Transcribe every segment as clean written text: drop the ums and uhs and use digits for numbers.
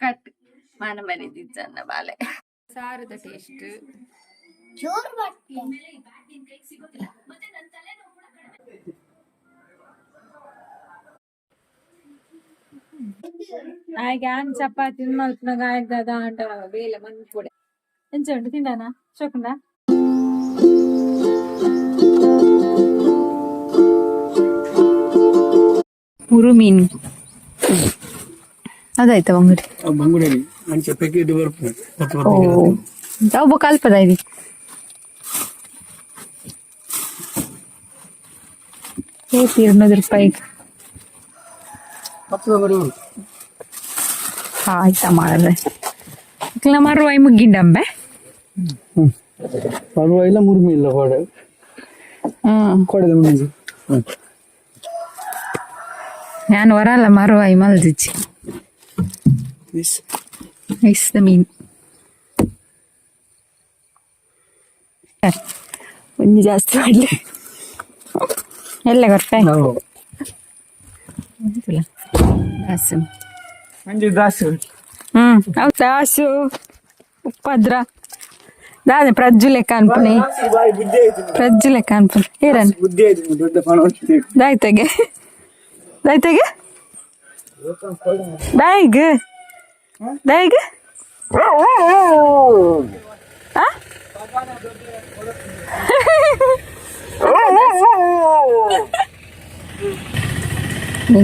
ಕಟ್ ಮಾನ ಮರ್ಯಾದೆ ಬಾಲೆ. ಸಾರದ ಟೇಸ್ಟ್. ಜೋರ್ ಬಟ್ಟೆ. ಆಯ್ಗೆ ಆನ್ ಚಪಾತಿ ಮಲ್ಪನಾಗ ಆಯ್ದದ ಆಂಡ ಬೇಲೆ ಮನ್ಪುಡೆ ಎಂಚ ಉಂಟು ತಿಂದಾನ ಶೋಕುಂಡ. ಮುರು ಮೀನು ಅದಾಯ್ತಾ ಬಂಗುಡೆ? ಬಂಗುಡೆ ಅಂಚೆ ಪ್ಯಾಕೆಟ್ ಬರ್ಪುಂಡು. ಓ, ಅವು ಕಲ್ಪದ ಇದು. ಏತ್ 200 ರೂಪಾಯಿ. 10 ಬಂಗುಡೆ ಉಂಟು. ಆಯ್ತಾ ಮಾರ್ರೆ, ಮರುವಾಯಿ ಮುಗ್ಗಿಂಡಂಬೆ. ಪರ್ವ ಇಲ್ಲ, ಮುರುಮಿ ಇಲ್ಲ, ಕೋಡೆ. ಹ್ಮ್. ಕೋಡೆದ ಮುಂಜಿ. ನಾನು ವರಲ್ಲ ಮರುವಾಯಿ ಮಲ್ದಿಚ್ಚಿ. This the ಮೀನ್ ಒಂಜಿ ಜಾಸ್ತಿ ಮಾಡ್ಲಿ ಎಲ್ಲ ಕೊರ್ಪೆ. ದಾಸು. ಮಂಜು ದಾಸು. ಹ್ಮ್, ಅವು ದಾಸು ಉಪ್ಪದ್ರ ದಾದೆ ಪ್ರಜ್ಜು ಲೆಕ್ಕ ಅನ್ಪುನಿ. ಬಾಯಿ ಬುದ್ಧಿ ಆಯ್ತು. ಪ್ರಜ್ಜು ಲೆಕ್ಕ ಅನ್ಪುನಿ ಏರನ್. ಬುದ್ಧಿ ಆಯ್ತು, ದೊಡ್ಡ ಪಣ. ದಾಯ್ತಗೆ ದಾಯ್ತಗೆ ದಾಯಿಗ್ ದಾಯಿಗ್ ಆ.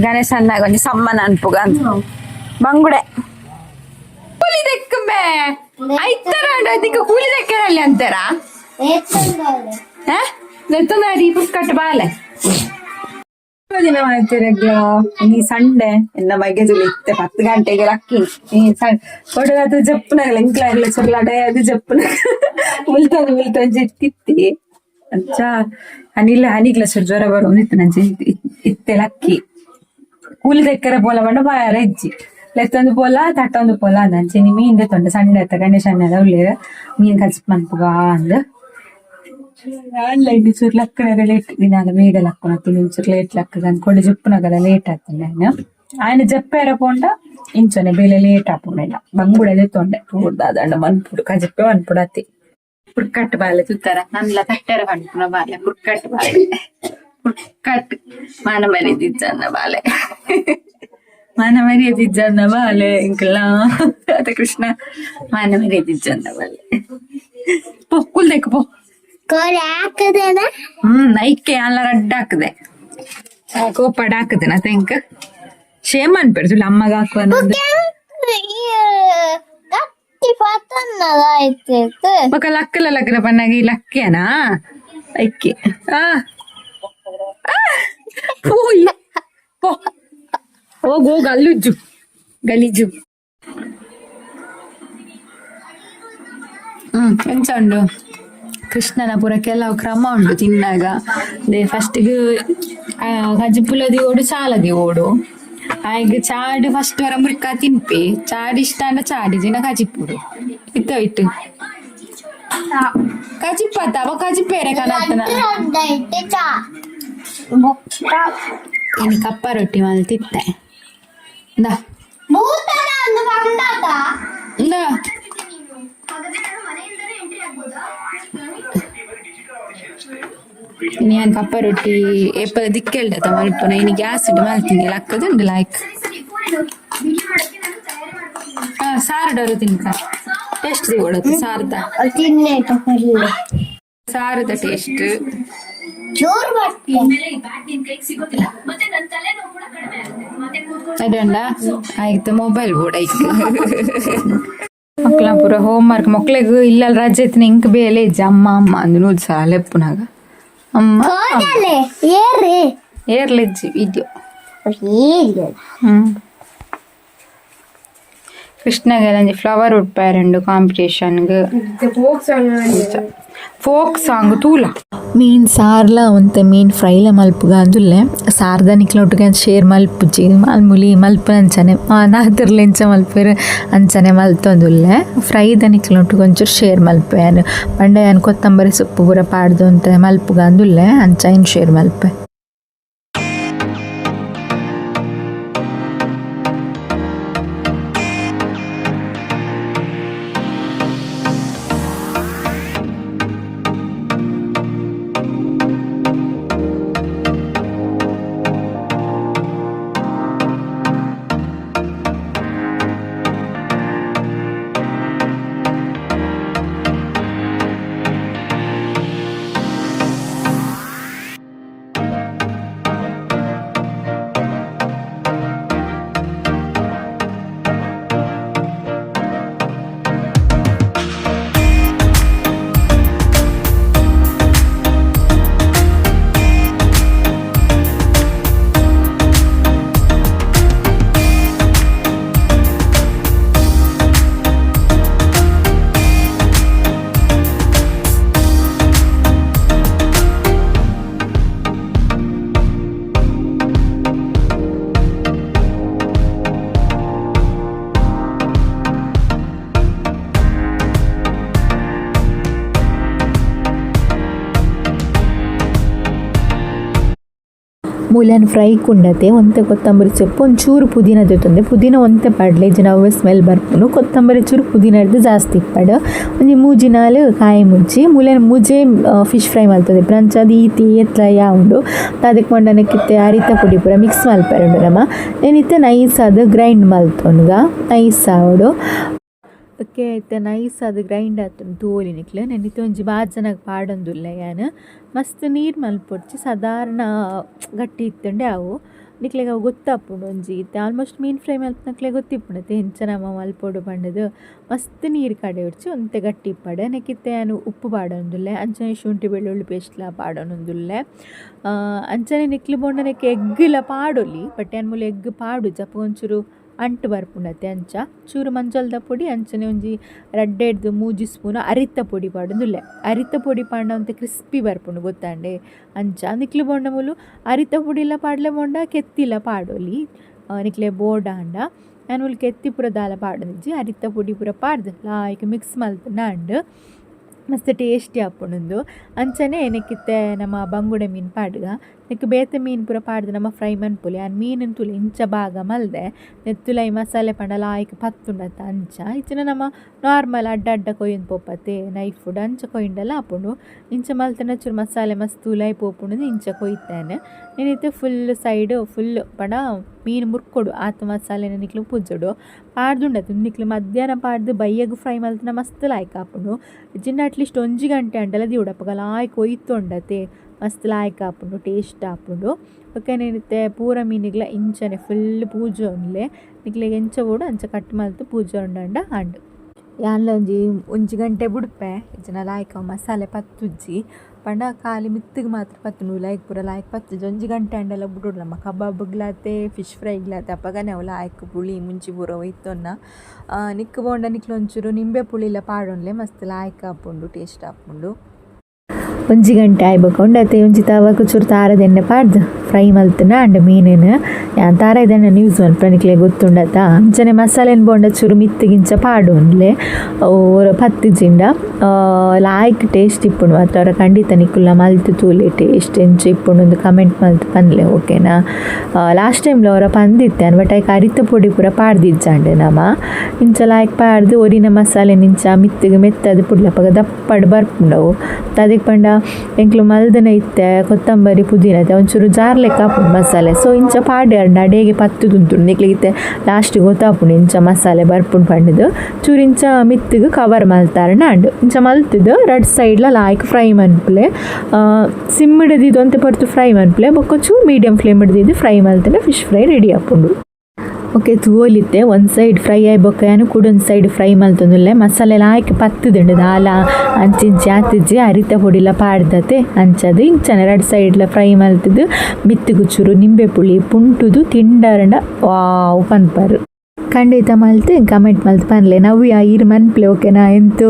ಗಣೇಶ ಅನ್ನಾಗ ಒಂಜಿ ಸಮ್ಮನ ಅನ್ಪುಗ ಅಂತ ಬಂಗುಡೆ ಕೂಲಿ ದೆಕ್ಕುಂಬೆ ಐತರ ಅದಕ್ಕೆ ಕೂಲಿ ದೆಕ್ಕರಲ್ಲಿ ಅಂತಾರಾ? ದೆತ್ತೊಂದು ಪುಕ್ಕಟ್ಟು ಬಾಲೆ ದಿನ ಮಾಡ್ತೀರಗ್ಲ. ಈ ಸಂಡೆ ಎನ್ನ ಬಗ್ಗೆ ಇತ್ತೆ 10 ಗಂಟೆಗೆ ಲಕ್ಕಿ ಈ ಕೊಡಗಾತ ಜಪ್ಪುನಾಗಲ ಇಂಕ್ಲಾಗ್ಲ ಚೊರ್ಲಾಟ ಅದು ಜಪ್ಪುನ ಉಲ್ತೊಂದು ಉಲ್ತೊಂದು ಜೆತ್ತಿತ್ತಿ ಅಂಚ ಅನಿಲ ಅನಿಗ್ಲ ಚುರ್ ಜ್ವರ ಬರೋದಿತ್ತು ನಂಚೆ. ಇತ್ತೆ ಲಕ್ಕಿ ಕೂಲಿ ದೆಕ್ಕರೆ ಪೋಲ ಪಂಡ ಬಾಯಾರ ಇಜ್ಜಿ, ಲೆತ್ತೊಂದು ಪೋಲ ತಟ್ಟೊಂದು ಪೋಲ ಅಂಚೆ. ನೀ ಮೀನ್ ದೆತ್ತೊಂಡು ಸಂಡೆ ಅತ್ತ ಗಣೇಶ ಅನ್ನದ ಉಳ್ಳೇರು ಮೀನ್ ಕಲ್ಸಿ ಮನ್ಪುಗ ಅಂದ್. ಆನ್ಲೈನ್ ಚೂರು ಲಕ್ಕಣಗ ಲೇಟ್ ದಿನಾಲ ಬೇಗ ಲಕ್ಕುನ ಒಂಚೂರು ಲೇಟ್ ಲಕ್ಕದ ಅಂದ್ಕೊಂಡು ಜಪ್ಪುನಗಲ ಲೇಟ್ ಆಗ್ತದೆ. ఆయన ఆయన ಜಪ್ಪೇರ ಪೋಂಡ ಇಂಚನೆ ಬೇಲೆ ಲೇಟ್ ಆಪುಂಡ. ಬಂಗುಡೆ ದೆತ್ತೊಂಡೆ ಪೂರ್ದಾದಂಡ ಮನ್ಪುಡು ಕಜಪ್ಪೆ ಮನ್ಪುಡು ಅತಿ ಪುರ್ಕಟ್ ಬಾಲೆ ತುತ್ತರ ನನ್ಲ ತಟ್ಟೆರ ಪನ್ಪುನ ಬಾಲೆ ಪುರ್ಕಟ್ ಬಾಲೆ ಪುರ್ಕಟ್ ಮಾನ ಮರ್ಯಾದೆ ಬಾಲೆ ಮಾನ ಮರ್ಯಾದೆ ಬಾಲೆ ಇಂಕಲ್ಲ ಅದ ಕೃಷ್ಣ ಮಾನ ಮರ್ಯಾದೆ ಬಾಲೆ. ಪೋ ಕುಲ್ದೆಕ್ ಪೋ. ಕೋರೆ ಹಾಕದೇನ? ಹ್ಮ್, ನೈಕೆ ಅಲ್ಲ ರಡ್ಡ್ ಹಾಕದೆ ಕೋಪಡ್ ಹಾಕದೆ ನಾ ತೆಂಕ್ ಶೇಮ್ ಅನ್ಪೆಡ್ದು ಅಮ್ಮಗ ಹಾಕುವ. ಗಟ್ಟಿ ಪತನ್ನದಾಯ್ತು. ಬೊಕ ಲಕ್ಕಲ ಲಗ್ನ ಪನ್ನಾಗ ಈ ಲಕ್ಕೆನಾ ಐಕ್ಕೆ ಆ ಆ, ಪೋಯ್ ಪೋ, ಹೋಗ್ ಹೋಗ್ ಅಲ್ಲುಜ್ಜು ಗಲೀಜು. ಹ್ಮ್, ಎಂಚ ಉಂಡು ಕೃಷ್ಣನ ಪೂರ ಕೆಲವು ಕ್ರಮ ಉಂಟು ತಿನ್ನಾಗ. They ಫಸ್ಟಿಗೆ ಕಜಿಪುಲದಿ ಓಡು ಚಾಲದಿ ಓಡು ಆಯ್ಗ್ ಚಾಡ್ ಫಸ್ಟ್ ವರ ಮುರ್ಕ ತಿನ್ಪಿ. ಚಾಡ್ ಇಷ್ಟ ಅಂಡ ಚಾಡಿ ಜಿನ ಕಜಿಪುಡು ಇತ್ತ ಇಟ್ಟು ಕಜಿಪ್ಪತ್ತ ಅವ ಕಜಿಪ್ಪೇರೆ ಕನತ್ತನ. ರಡ್ಡೈತೆ ಚಾ ಬೊಕ್ಕ. ಇನಿ ಕಪ್ಪ ರೊಟ್ಟಿ ಮಲ್ತಿತ್ತೆ ಇಂದಾ. ಭೂತನ ಒಂದು ಬಂದಾತ. ಇಂದಾ. ಇನಿ ಯಾನ್ ಕಪ್ಪ ರೊಟ್ಟಿ ಏಪಲ ದಿಕ್ಕೆಲ್ಡತ ಮಲ್ಪುನ. ಇನಿ ಗ್ಯಾಸ್ ಇಡು ಮಲ್ತೀನಿ ಲಕ್ಕದುಂಡು ಲಾಯ್ಕ್. ಹಾ, ಸಾರು ಡೋರು ತಿನ್ಕ ಟೇಸ್ಟ್ ದಿಗೊಳತ್ತು ಸಾರ್ದ. ತಿನ್ನೇಟ ಕೊಡ್ಲಿ. ಸಾರದ ಟೇಸ್ಟ್. ಜೋರ್ ಬಟ್ಟೆ. ಅದಂಡ ಆಯ್ತು ಮೊಬೈಲ್ ಬೋರ್ಡ್ ಐಕ್ ಮಕ್ಳ ಪೂರ ಹೋಮ್ ವರ್ಕ್. ಮಕ್ಳಿಗ್ ಇಲ್ಲ ರಜೆ ಇತ್ತಿನ ಇಂಕ್ ಬೇಲೆ ಇಜ್ಜಿ. ಅಮ್ಮ ಅಮ್ಮ ಅಂದು ನೂದು ಸಲ ಲೆಪ್ಪುನಾಗ ಅಮ್ಮ. ಕೋಡಲೆ ಏರಿ. ಏರ್ಲೆಜ್ಜಿ ವಿಡಿಯೋ. ಏರಿ. ಹ್ಮ್, ಕೃಷ್ಣಗೆಲ್ಲ ಒಂಜಿ ಫ್ಲವರ್ ಉಡ್ಪಾಯರುಂಡು ಕಾಂಪಿಟೇಷನ್ಗ್ ಫೋಕ್ ಸಾಂಗ್ ತೂಲ. ಮೀನ್ ಸಾರ್ಲ ಒಂತೆ ಮೀನ್ ಫ್ರೈಲ ಮಲ್ಪುಗ ಅಂದುಲ್ಲೆ. ಸಾರ್ದ ನಿಕ್ಲೊಟ್ಟಿಗೆ ಶೇರ್ ಮಲ್ಪುಜಿ, ಮಾಲ್ಮುಲಿ ಮಲ್ಪು ಅಂಚನೆ ನಾತಿರ್ಲ ಎಂಚ ಮಲ್ಪೆರ್ ಅಂಚನೆ ಮಲ್ತೊಂದುಲ್ಲೆ. ಫ್ರೈದ ನಿಕ್ಲೊಟ್ಟಿಗೆ ಒಂಚೂರು ಶೇರ್ ಮಲ್ಪೆ ಯಾನ್. ಪಂಡ ಯಾನ್ ಕೊತ್ತಂಬರಿ ಸೊಪ್ಪು ಪೂರ ಪಾಡ್ದು ಒಂತೆ ಮಲ್ಪುಗ ಅಂದುಲ್ಲೆ, ಅಂಚ ಐನ್ ಶೇರ್ ಮಲ್ಪೆ. ಮೂಲ್ಯನ್ ಫ್ರೈ ಕುಂಡತೆ ಒಂತೆ ಕೊತ್ತಂಬರಿ ಸೊಪ್ಪು ಒಂಚೂರು ಪುದೀನ ದೆತ್ತೊಂದೆ ಪುದೀನ ಒಂತೆ ಪಾಡ್ಲೆ ಇಜ್ಜಿಂಡ ಅವ್ವೆ ಸ್ಮೆಲ್ ಬರ್ಪುಂಡು ಕೊತ್ತಂಬರಿ ಚೂರು ಪುದೀನ ಹಿಡ್ದು ಜಾಸ್ತಿ ಇಪ್ಪಡು ಒಂಜಿ ಮೂಜಿ ನಾಲ್ ಕಾಯಿ ಮುಂಚಿ ಮೂಲ್ಯನ್ ಮೂಜೆ ಫಿಶ್ ಫ್ರೈ ಮಲ್ತದೆ ಅಂಚಾದ್ ಈತಿ ಏತ್ಲ ಉಂಡು ಅದಕ್ಕೆ ಪಂಡ ಅರಿತ ಪೊಡಿ ಪೂರ ಮಿಕ್ಸ್ ಮಲ್ಪೆರುಂಡು ನಮ ನೆನಿತ್ತೆ ನೈಸ್ ಆದ್ ಗ್ರೈಂಡ್ ಮಲ್ತೊನ್ಗ ನೈಸ್ ಆವೊಡು. ಓಕೆ ಇತ್ತೆ ನೈಸ್ ಆದ್ ಗ್ರೈಂಡ್ ಆತುಂಡು ತೂವೊಲಿ ನಿಕ್ಲು ನೆನಿತ್ತೆ ಒಂಜಿ ಬಾಜನಗ್ ಪಾಡೊಂದುಲ್ಲೆ ಯಾನ್ ಮಸ್ತ್ ನೀರು ಮಲ್ಪೊಡ್ಚಿ ಸಾಧಾರಣ ಗಟ್ಟಿ ಇತ್ತುಂಡೆ ಅವು ನಿಕ್ಲೆಗ್ ಅವು ಗೊತ್ತಾಪುಂಡು ಒಂಜಿ ಇತ್ತೆ ಆಲ್ಮೋಸ್ಟ್ ಮೀನು ಫ್ರೈ ಮಲ್ಪುನಕ್ಲೆಗ್ ಗೊತ್ತಿಪ್ಪುಂಡು ಅತೆ ಎಂಚ ನಮ ಮಲ್ಪೊಡು ಪಂಡುದು ಮಸ್ತ್ ನೀರು ಕಡೆಯೊಡ್ಚಿ ಒಂತೆ ಗಟ್ಟಿ ಇಪ್ಪಡೆ ನೆಕ್ಕಿತ್ತೆ ಯಾನ್ ಉಪ್ಪು ಪಾಡೊಂದುಲ್ಲೆ ಅಂಚನೆ ಶುಂಠಿ ಬೆಳ್ಳುಳ್ಳಿ ಪೇಸ್ಟ್ಲ ಪಾಡೊಂದುಲ್ಲೆ ಅಂಚನೆ ನಿಕ್ಲು ಬೋಂಡ ನೆಕ್ ಎಗ್ಗುಲ ಪಾಡೊಲಿ ಬಟ್ ಯಾನ್ ಮೂಲು ಎಗ್ ಪಾಡುಜಿ ಅಪಗ ಒಂಚೂರು ಅಂಟು ಬರ್ಪುಂಡತೆ ಅಂಚ ಚೂರು ಮಂಜಲ್ದ ಪೊಡಿ ಅಂಚನೆ ಒಂಜಿ ರಡ್ಡೆಡ್ದು ಮೂಜಿ ಸ್ಪೂನ್ ಅರಿತ ಪೊಡಿ ಪಾಡೊಂದುಲ್ಲೆ ಅರಿತ ಪೊಡಿ ಪಾಂಡ ಒಂತೆ ಕ್ರಿಸ್ಪಿ ಬರ್ಪುಂಡು ಗೊತ್ತಾಂಡೆ ಅಂಚ ನಿಕ್ಲು ಬೋಂಡ ಮೂಲು ಅರಿತ ಪೊಡಿಲ ಪಾಡ್ಲೆ ಬೋಂಡ ಕೆತ್ತಿಲ ಪಾಡೊಲಿ ನಿಕ್ಲೆ ಬೋಡಾಂಡ ಯಾನ್ ಮೂಲು ಕೆತ್ತಿ ಪೂರ ದಾಲ ಪಾಡೊಂದಿಜ್ಜಿ ಅರಿತ ಪೊಡಿ ಪೂರ ಪಾಡ್ದು ಲಾಯ್ಕ್ ಮಿಕ್ಸ್ ಮಲ್ತ್ಂಡ ಮಸ್ತ್ ಟೇಸ್ಟಿ ಆಪುಂಡು ಅಂಚನೆ ನೆಕ್ಕಿತ್ತೆ ನಮ್ಮ ಬಂಗುಡೆ ಮೀನು ಪಾಡ್ಗ ನೆಕ್ ಬೇತೆ ಮೀನು ಪೂರ ಪಾಡ್ದು ನಮ್ಮ ಫ್ರೈ ಮನ್ಪೊಲಿ ಆನ್ ಮೀನುನ್ ತೂಲೆ ಇಂಚ ಭಾಗ ಮಲ್ದೆ ನೆತ್ತುಲೈ ಮಸಾಲೆ ಪಂಡ ಲಾಯ್ಕ್ ಪತ್ತುಂಡತ್ತ ಅಂಚ ಇಚ್ಚಿನ ನಮ್ಮ ನಾರ್ಮಲ್ ಅಡ್ಡ ಅಡ್ಡ ಕೊಯ್ಯೊಂದು ಪೋಪತೆ ನೈಫುಡ್ ಅಂಚ ಕೊಯ್ಯಿಂಡಲ ಆಪುಂಡು ಇಂಚ ಮಲ್ತ್ಂಡ ಚೂರು ಮಸಾಲೆ ಮಸ್ತ್ ಉಲಾಯಿ ಪೋಪುಂಡು ಇಂಚ ಕೊಯ್ತೇನೆ ನೆನಿತ್ತೆ full side full ಪಂಡ ಮೀನು ಮುರ್ಕೊಡು ಆತ್ ಮಸಾಲೆ ನಿಕ್ಲು ಪೂಜೊಡು ಪಾಡ್ದುಂಡತೆ ನಿಕ್ಲು ಮಧ್ಯಾಹ್ನ ಪಾಡ್ದು ಬಯ್ಯಗ್ ಫ್ರೈ ಮಲ್ತ್ಂಡ ಮಸ್ತ್ ಲಾಯ್ಕ್ ಆಪುಂಡು ಇಜ್ಜಿಂಡ ಅಟ್ಲೀಸ್ಟ್ ಒಂಜಿ ಗಂಟೆ ಆಂಡಲ ದೀವೊಡು ಅಪಗ ಲಾಯ್ಕ್ ಕೊಯ್ತೊಂಡತೆ ಮಸ್ತ್ ಲಾಯ್ಕ್ ಆಪುಂಡು ಟೇಸ್ಟ್ ಆಪುಂಡು. ಬೊಕ್ಕ ನೆನಿತ್ತೆ ಪೂರ ಮೀನಿಗ್ಲ ಇಂಚನೆ ಫುಲ್ ಪೂಜೊನ್ಲೆ ನಿಕ್ಲೆಗ್ ಎಂಚ ಬೋಡು ಅಂಚ ಕಟ್ ಮಲ್ತ್ ಪೂಜೊಂಡಂಡ ಆಂಡ್. ಯಾನ್ಲ ಒಂಜಿ ಒಂಜಿ ಗಂಟೆ ಬುಡ್ಪೆ ಇಜ್ಜಿಂಡ ಲಾಯ್ಕ್ ಅವು ಮಸಾಲೆ ಪತ್ತುಜ್ಜಿ ಪಂಡ ಖಾಲಿ ಮಿತ್ತುಗ್ ಮಾತ್ರ ಪತ್ತುಂಡು ಉಲಾಯಿಗ್ ಪೂರ ಲಾಯ್ಕ್ ಪತ್ತುಜ್ಜಿ ಒಂಜಿ ಗಂಟೆ ಆಂಡಲ ಬುಡೊಡು ನಮ ಕಬಾಬ್ಗ್ಲಾತೆ ಫಿಶ್ ಫ್ರೈಗ್ಲಾತೆ ಅಪಗನೆ ಅವು ಲಾಯ್ಕ್ ಪುಳಿ ಮುಂಚಿ ಪೂರ ಒಯ್ತೊನ್ನ ನಿಕ್ಕ್ ಬೋಂಡ ನಿಕ್ಲ್ ಒಂಚೂರು ನಿಂಬೆ ಪುಳಿಲ ಪಾಡೊನ್ಲೆ ಮಸ್ತ್ ಲಾಯ್ಕ್ ಆಪುಂಡು ಟೇಸ್ಟ್ ಆಪುಂಡು. ಒಂಜಿ ಗಂಟೆ ಆಯ್ ಬೊಕ ಉಂಡತೆ ಒಂಜಿ ತವಕ್ ಚೂರು ತಾರದ ಎಣ್ಣೆ ಪಾಡ್ದು ಫ್ರೈ ಮಲ್ತ್ಂಡ ಆಂಡ ಮೀನುನು ಯಾನ್ ತಾರಾಯ್ದ ಎಣ್ಣೆನ್ ಯೂಸ್ ಮಲ್ಪುನೆ ನಿಕ್ಲೆಗ್ ಗೊತ್ತುಂಡತ ಅಂಚನೆ ಮಸಾಲೆನ್ ಬೋಂಡ ಚೂರು ಮಿತ್ತುಗಿಂಚ ಪಾಡೊನ್ಲೆ ಒರ ಪತ್ತಿಜಿಂಡ ಲಾಯ್ಕ್ ಟೇಸ್ಟ್ ಇಪ್ಪುಂಡು ಮಾತ್ರ ಅವರ ಖಂಡಿತ ನಿಕುಲ್ಲ ಮಲ್ತ್ ತೂಲೆ ಟೇಸ್ಟ್ ಎಂಚ ಇಪ್ಪುಂಡು ಕಮೆಂಟ್ ಮಲ್ತ್ ಪನ್ಲೆ ಓಕೆನಾ. ಲಾಸ್ಟ್ ಟೈಮ್ಲ ಒರ ಪಂದಿತ್ತೆ ಬಟ್ ಐಕ್ ಅರಿತ ಪೊಡಿ ಪೂರ ಪಾಡ್ದಿಜ್ಜಾಂಡ್ ನಮ ಇಂಚ ಲಾಯ್ಕ್ ಪಾಡ್ದು ಒರಿನ ಮಸಾಲೆನ್ ಇಂಚ ಮಿತ್ತುಗ್ ಮೆತ್ತದ್ ಪುಡ್ಲೆ ಅಪಗ ದಪ್ಪಡ್ ಬರ್ಪುಂಡು ಅವು ಅದಿಕ್ ಪಂಡ ಎಂಕ್ಲು ಮಲ್ದನ ಇತ್ತೆ ಕೊತ್ತಂಬರಿ ಪುದೀನ ಒಂಚೂರು ಜಾರ್ ಲೆಕ್ಕ ಆಪುಂಡು ಮಸಾಲೆ ಸೊ ಇಂಚ ಪಾಡ್ಯಾರ್ಂಡ ಅಡೇಗೆ ಪತ್ತು ತುಂತುಂಡು ನಿಕ್ಲೆಗ್ ಇತ್ತೆ ಲಾಸ್ಟ್ ಗೊತ್ತಾಪುಂಡು ಇಂಚ ಮಸಾಲೆ ಬರ್ಪುಂಡು ಪಂಡುದು ಚೂರು ಇಂಚ ಮಿತ್ತುಗ್ ಕವರ್ ಮಲ್ತಾರ್ಂಡ ಆಂಡ್ ಇಂಚ ಮಲ್ತುದು ರಡ್ಡ್ ಸೈಡ್ಲ ಲಾಯ್ಕ್ ಫ್ರೈ ಮನ್ಪುಲೆ ಸಿಮ್ ದೀದ್ ಒಂತೆ ಪೊರ್ತು ಫ್ರೈ ಮನ್ಪುಲೆ ಬೊಕ್ಕ ಚೂರು ಮೀಡಿಯಂ ಫ್ಲೇಮ್ ದೀದ್ ಫ್ರೈ ಮಲ್ತ್ಂಡ fish fry ready ಆಪುಂಡು. ಓಕೆ ತೂವೊಲಿತ್ತೆ ಒಂದ್ ಸೈಡ್ ಫ್ರೈ ಆಯ್ ಬೊಕ್ಕ ಯಾನ್ ಕುಡೊಂಜಿ ಸೈಡ್ ಫ್ರೈ ಮಲ್ತೊಂದುಲ್ಲೆ ಮಸಾಲೆ ಲಾಯ್ಕ್ ಪತ್ತುದುಂಡು ದಾಲ ಅಂಚಿಂಚಿ ಆತಿಜ್ಜಿ ಅರಿತ ಪೊಡಿಲ ಪಾಡ್ದತೆ ಅಂಚದ್ ಇಂಚನೆ ರಡ್ಡ್ ಸೈಡ್ಲ ಫ್ರೈ ಮಲ್ತುದು ಮಿತ್ತುಗು ಚೂರು ನಿಂಬೆ ಪುಳಿ ಪುಂಟುದು ತಿಂಡರಂಡ ವಾವ್ ಪನ್ಪರ್. ಖಂಡಿತ ಮಲ್ತ್ ಕಮೆಂಟ್ ಮಲ್ತ್ ಪನ್ಲೆ ನವ್ಯ ಈರ್ ಮನ್ಪ್ಲೆ ಓಕೆನಾ ಎಂತು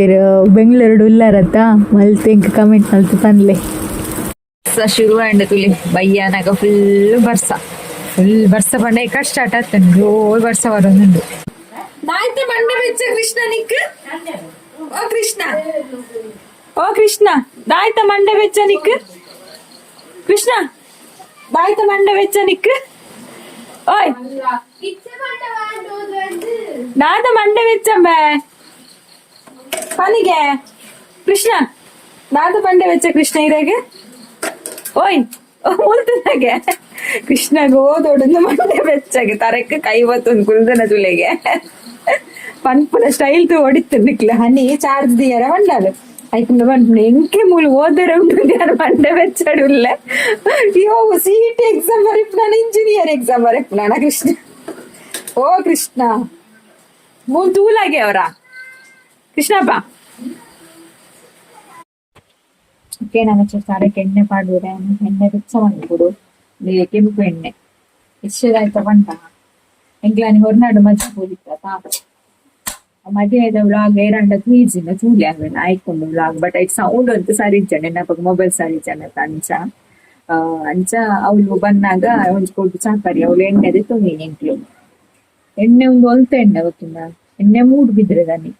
ಈರ್ ಬೆಂಗಳೂರುಡು ಉಲ್ಲರತ್ತ ಮಲ್ತ್ ಎಂಕ್ ಕಮೆಂಟ್ ಮಲ್ತ್ ಪನ್ಲೆ. ಬರ್ಸ ಶುರು ಆಂಡ್ ತುಲಿ ಬಯ್ಯಾನಾಗ ಫುಲ್ ಬರ್ಸ ಫುಲ್ ಬರ್ಸ ಪಂಡ ಎಕಡ್ ಸ್ಟಾರ್ಟ್ ಆತಂಡು ಜೋರ್ ಬರ್ಸ ಬರೋದುಂಡು. ದಾಯ್ತ ಮಂಡೆ ಬೆಚ್ಚ ಕೃಷ್ಣ ನಿಕ್ ಓ ಕೃಷ್ಣ ಓ ಕೃಷ್ಣ ದಾಯ್ತ ಮಂಡೆ ಬೆಚ್ಚ ನಿಕ್ ಕೃಷ್ಣ ದಾಯ್ತ ಮಂಡೆ ಬೆಚ್ಚ ನಿಕ್ ಓಯ್ ದಾದ ಮಂಡೆ ಬೆಚ್ಚಂಬೆ ಪನಿಗೆ ಕೃಷ್ಣ ದಾದ ಮಂಡೆ ಬೆಚ್ಚ ಕೃಷ್ಣ ಇರಾಗ ಓಯ್ ಮುಲ್ತನಾಗೆ ಕೃಷ್ಣಗ್ ಓದೋಡೊಂದು ಮಂಡೆ ಬೆಚ್ಚಗೆ ತರಕ್ ಕೈ ಬತ್ತೊಂದು ಕುಲ್ದನ ತುಲೆಗೆ ಪನ್ಪುನ ಸ್ಟೈಲ್ ತು ಹೊಡಿತು ನಿಕ್ಲ ಹನಿ ಚಾರ್ಜ್ ದಿಯರ ಪಂಡಾಲು ಐಕುಂಡ ಪನ್ಪುನ ಎಂಕೆ ಮೂಲು ಓದರ ಉಂಡು ಯಾರು ಮಂಡೆ ಬೆಚ್ಚಡುಲ್ಲೆ ಅಯ್ಯೋ ಸಿಇಟಿ ಎಕ್ಸಾಮ್ ಬರೆಪುನ ಇಂಜಿನಿಯರ್ ಎಕ್ಸಾಮ್ ಬರೆಪುನ ಕೃಷ್ಣ ಓ ಕೃಷ್ಣ ಮೂಲ್ ತೂಲಾಗೆ ಅವರ ಕೃಷ್ಣಪ್ಪ. ಓಕೆ ನಮ್ಮ ತರಕ್ಕೆ ಎಣ್ಣೆ ಪಾಡುವೆ ಎಣ್ಣೆ ಬೆಚ್ಚ ಮನ್ಪೊಡು ಕೆಂಪು ಎಣ್ಣೆ ಇಷ್ಟದಾಯ್ತ ಪಂಡ ಎಂಕ್ಲಾನಿ ಹೊರನಾಡು ಮಜ್ಜ ಪೋದಿತ್ತ ಮದ್ಯದ ವ್ಲಾಗ್ ಏರಂಡ ತೂಯಿಜಿನ ತೂಲೆ ಅವೆನ್ ಆಯ್ಕೊಂಡು ವ್ಲಾಗ್ ಬಟ್ ಐಟ್ ಸೌಂಡ್ ಅಂತ ಸರಿ ಇಜ್ಜಂಡ ಎನ್ನಪಗ ಮೊಬೈಲ್ ಸರಿ ಇಜ್ಜಂಡ ಅಂಚ ಅಂಚ ಅವ್ಲು ಬನ್ನಾಗ ಒಂಜಿ ಕೊಟ್ಟು ಚಾಪರಿ ಅವ್ಲು ಎಣ್ಣೆ ದೆತ್ತೊಂದಿನಿ ಎಂಕ್ಲು ಎಣ್ಣೆ ಒಂದು ಒಲ್ತ ಎಣ್ಣೆ ಗೊತ್ತುಂಡ ಎಣ್ಣೆ ಮೂಡ್ ಬಿದ್ರೆ ದಾನಿ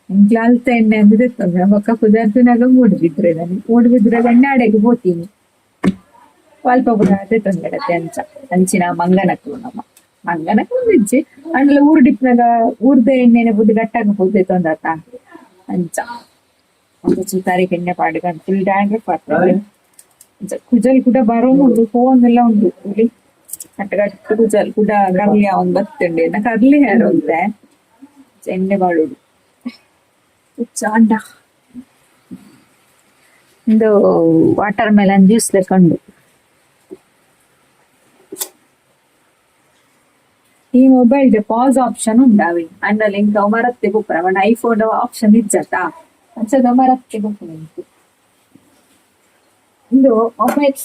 ಎಂಕ್ಲ ಅಲ್ತ ಎಣ್ಣೆ ಅಂದ್ ದೆತ್ತೊಂದ ಬೊಕ್ಕ ಪುದರ್ತಿನಾಗ ಮೂಡ್ ಬಿದ್ರೆ ದಾನಿ ಮೂಡ್ ಬಿದ್ರೆ ಎಣ್ಣೆ ಅಡೆಗ್ ಪೋತೀನಿ. ಅಲ್ಪ ಪೂರ ತೊಂದರೆ ಅಂಚ ಅಂಚಿನ ಮಂಗನಕ್ಲು ನಮ್ಮ ಮಂಗನಕ್ಲು ಇಜ್ಜಿ ಅಂಡಲ ಊರು ಡಿಪ್ನಾಗ ಊರ್ದ ಎಣ್ಣೆನೆ ಬುದ್ಧಿ ಗಟ್ಟಾಗ ಬುದ್ಧಿ ತೊಂದತ ಅಂಚ ಒಂದು ಚೂತಾರಿಗೆ ಎಣ್ಣೆ ಪಾಡ್ಕೊಂಡು ಫುಲ್ ಡ್ಯಾಂಡ್ರಫ್ ಆಗ್ತದೆ. ಅಂಚ ಕುಜಲ್ ಕೂಡ ಬರೋನುಂಡು ಫೋನ್ ಎಲ್ಲ ಉಂಟು ಹುಲಿ ಕಟ್ಟ ಕಟ್ಟು ಕುಜಲ್ ಕೂಡ ಕರ್ಲಿ ಅವನ್ ಬತ್ತುಂಡು ಎನ್ನ ಕರ್ಲಿ ಹೇರ್ ಒಂತೆ ಎಣ್ಣೆ ಬಾಳುಡು ಚಾಂಡ ಒಂದು water melon juice ಲೆಕ್ಕಂಡು. ಈ mobile pass option ಉಂಡಾವಿ ಅಂಡಲ ಇಂಕ ಮರತ್ತೆ ಬುಪ್ಪುನ ಪಂಡ ಐಫೋನ್ ಆಪ್ಷನ್ ಇಜ್ಜತ ಅಂಚದ ಮರತ್ತೆ ಬುಪ್ಪುನ ಇಂಕು. ಇಂದು ಮೊಬೈಲ್,